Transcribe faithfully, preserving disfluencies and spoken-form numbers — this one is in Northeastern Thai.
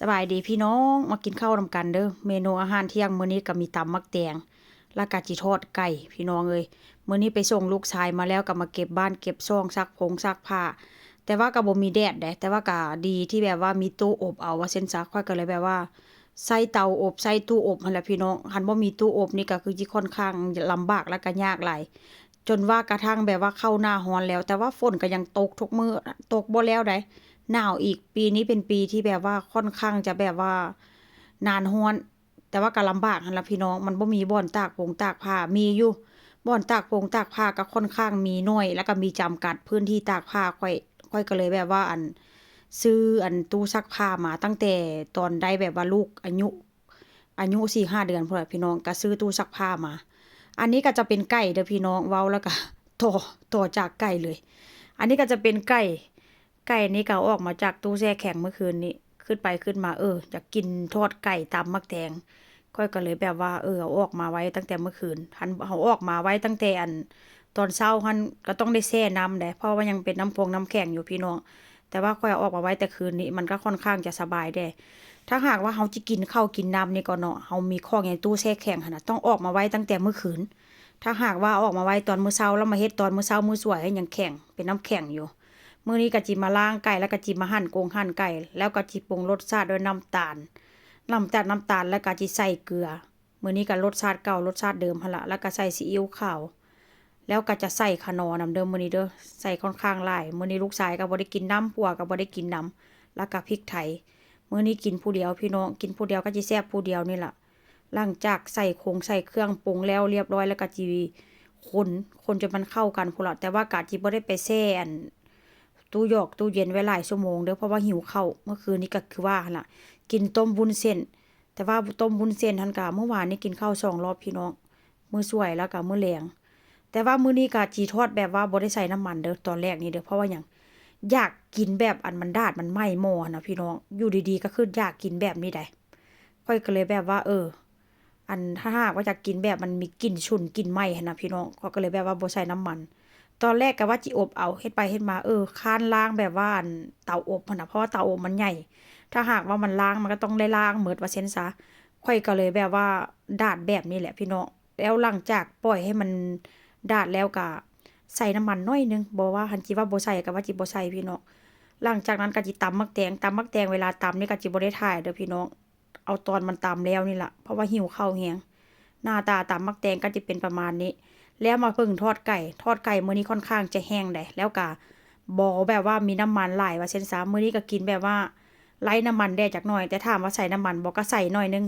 สบายดีพี่น้อง มากินข้าวนำกันเด้อ เมนูอาหารเที่ยงมื้อนี้ก็มีตำหมากแตง แล้วก็จิทอดไก่ พี่น้องเอ้ย มื้อนี้ไปส่งลูกชายมาแล้ว ก็มาเก็บบ้านเก็บช่อง ซักผงซักผ้า แต่ว่าก็บ่มีแดดเด้ แต่ว่าก็ดีที่แบบว่ามีตู้อบเอาว่าซั่นซะ ข้อยก็เลยแบบว่า ใช้เตาอบ ใช้ตู้อบหั้นแหละพี่น้อง คันบ่มีตู้อบนี่ก็คือจิค่อนข้างลำบากแล้วก็ยากหลาย จนว่ากระทั่งแบบว่าเข้าหน้าร้อนแล้ว แต่ว่าฝนก็ยังตกทุกมื้อ ตกบ่แล้วใด หนาวอีก ปีนี้เป็นปีที่แบบว่าค่อนข้างจะแบบว่านานร้อน แต่ว่าก็ลำบากหั้นล่ะพี่น้อง มันบ่มีบ่อนตากผงตากผ้า มีอยู่ บ่อนตากผงตากผ้าก็ค่อนข้างมีน้อย แล้วก็มีจำกัด พื้นที่ตากผ้า ข้อย ข้อยก็เลยแบบว่า อั่น ซื้อ อั่น ตู้ซักผ้ามาตั้งแต่ตอนได้แบบว่าลูกอายุ อายุสี่ห้าเดือนพู้นล่ะพี่น้อง ก็ซื้อตู้ซักผ้ามา อันนี้ก็จะเป็นไก่เด้อพี่น้อง เว้าแล้วก็ ต่อ ต่อจากไก่เลย อันนี้ก็จะเป็นไก่ ไก่นี่ก็เอาออกมาจากตู้แช่แข็งเมื่อคืนนี้ คิดไปคิดมา เออ อยากกินทอดไก่ตำหมากแตง ข้อยก็เลยแบบว่า เออ เอาออกมาไว้ตั้งแต่เมื่อคืน หั้น เอาออกมาไว้ตั้งแต่ อั่น ตอนเช้าหั้นก็ต้องได้แช่น้ำเด้ เพราะว่ายังเป็นน้ำคงน้ำแข็งอยู่พี่น้อง แต่ว่าข้อยเอาออกมาไว้แต่คืนนี้ มันก็ค่อนข้างจะสบายเด้ ถ้าหากว่าเฮาจิกินข้าวกินน้ำนี่ก็เนาะ เฮามีของในตู้แช่แข็งหั้นน่ะ ต้องออกมาไว้ตั้งแต่เมื่อคืน ถ้าหากว่าเอาออกมาไว้ตอนมื้อเช้า แล้วมาเฮ็ดตอนมื้อเช้ามื้อสวย ยังแข็ง เป็นน้ำแข็งอยู่ มื้อนี้ก็จิมาล้างไก่ แล้วก็จิมาหั่นกงหั่นไก่ แล้วก็จิปรุงรสชาติด้วยน้ำตาล น้ำตาล น้ำตาล แล้วก็จิใส่เกลือ มื้อนี้ก็รสชาติเก่า รสชาติเดิมหั้นล่ะ แล้วก็ใส่ซีอิ๊วขาว แล้วก็จะใส่ขนอนำเด้อมื้อนี้เด้อ ใส่ค่อนข้างหลาย มื้อนี้ลูกชายก็บ่ได้กินนำ ผัวก็บ่ได้กินนำ แล้วก็พริกไทย มื้อนี้กินผู้เดียวพี่น้อง กินผู้เดียวก็จิแซ่บผู้เดียวนี่ล่ะ หลังจากใส่คงใส่เครื่องปรุงแล้วเรียบร้อย แล้วก็จิคน คนจนมันเข้ากันพู้นล่ะ แต่ว่าก็จิบ่ได้ไปแช่ อั่น ตู้หยอกตู้เย็นไว้หลายชั่วโมงเด้อ เพราะว่าหิวข้าว เมื่อคืนนี้ก็คือว่าหั้นล่ะ กินต้มวุ้นเส้น แต่ว่าต้มวุ้นเส้นหั้นก็ มื้อวานนี้กินข้าวสองรอบพี่น้อง มื้อสวยแล้วก็มื้อแลง แต่ว่ามื้อนี้ก็จิทอดแบบว่าบ่ได้ใส่น้ำมันเด้อ ตอนแรกนี่เด้อ เพราะว่าหยัง อยากกินแบบอันมันดาดมันไหม้หม้อหั้นน่ะพี่น้อง อยู่ดีๆ ก็คืออยากกินแบบนี้ได๋ ข้อยก็เลยแบบว่า เออ อัน ถ้าหากว่าอยากกินแบบมันมีกลิ่นฉุนกลิ่นไหม้หั้นน่ะพี่น้อง ข้อยก็เลยแบบว่าบ่ใส่น้ำมัน ตอนแรกก็ว่าจิอบเอา เฮ็ดไปเฮ็ดมา เออ คร้านล้างแบบว่า อัน เตาอบหั้นน่ะ เพราะว่าเตาอบมันใหญ่ ถ้าหากว่ามันล้าง มันก็ต้องได้ล้างหมดว่าซั่นซะ ข้อยก็เลยแบบว่าดาดแบบนี้แหละพี่น้อง แล้วหลังจากปล่อยให้มันดาดแล้วก็ใส่น้ำมันหน่อยหนึ่ง บ่ว่าหั้น จิว่าบ่ใส่ก็ว่าจิบ่ใส่พี่น้อง หลังจากนั้นก็จิตำหมากแตง ตำหมากแตงเวลาตำนี่ก็จิบ่ได้ถ่ายเด้อพี่น้อง เอาตอนมันตำแล้วนี่ล่ะ เพราะว่าหิวข้าวแฮง หน้าตาตำหมากแตงก็จะเป็นประมาณนี้ แล้วมาเบิ่งทอดไก่ ทอดไก่มื้อนี้ค่อนข้างจะแห้งได๋ แล้วก็บ่แบบว่ามีน้ำมันหลายว่าซั่นซะ มื้อนี้ก็กินแบบว่าไร้น้ำมันแด่จักหน่อย แต่ถามว่าใส่น้ำมันบ่ ก็ใส่หน่อยหนึ่ง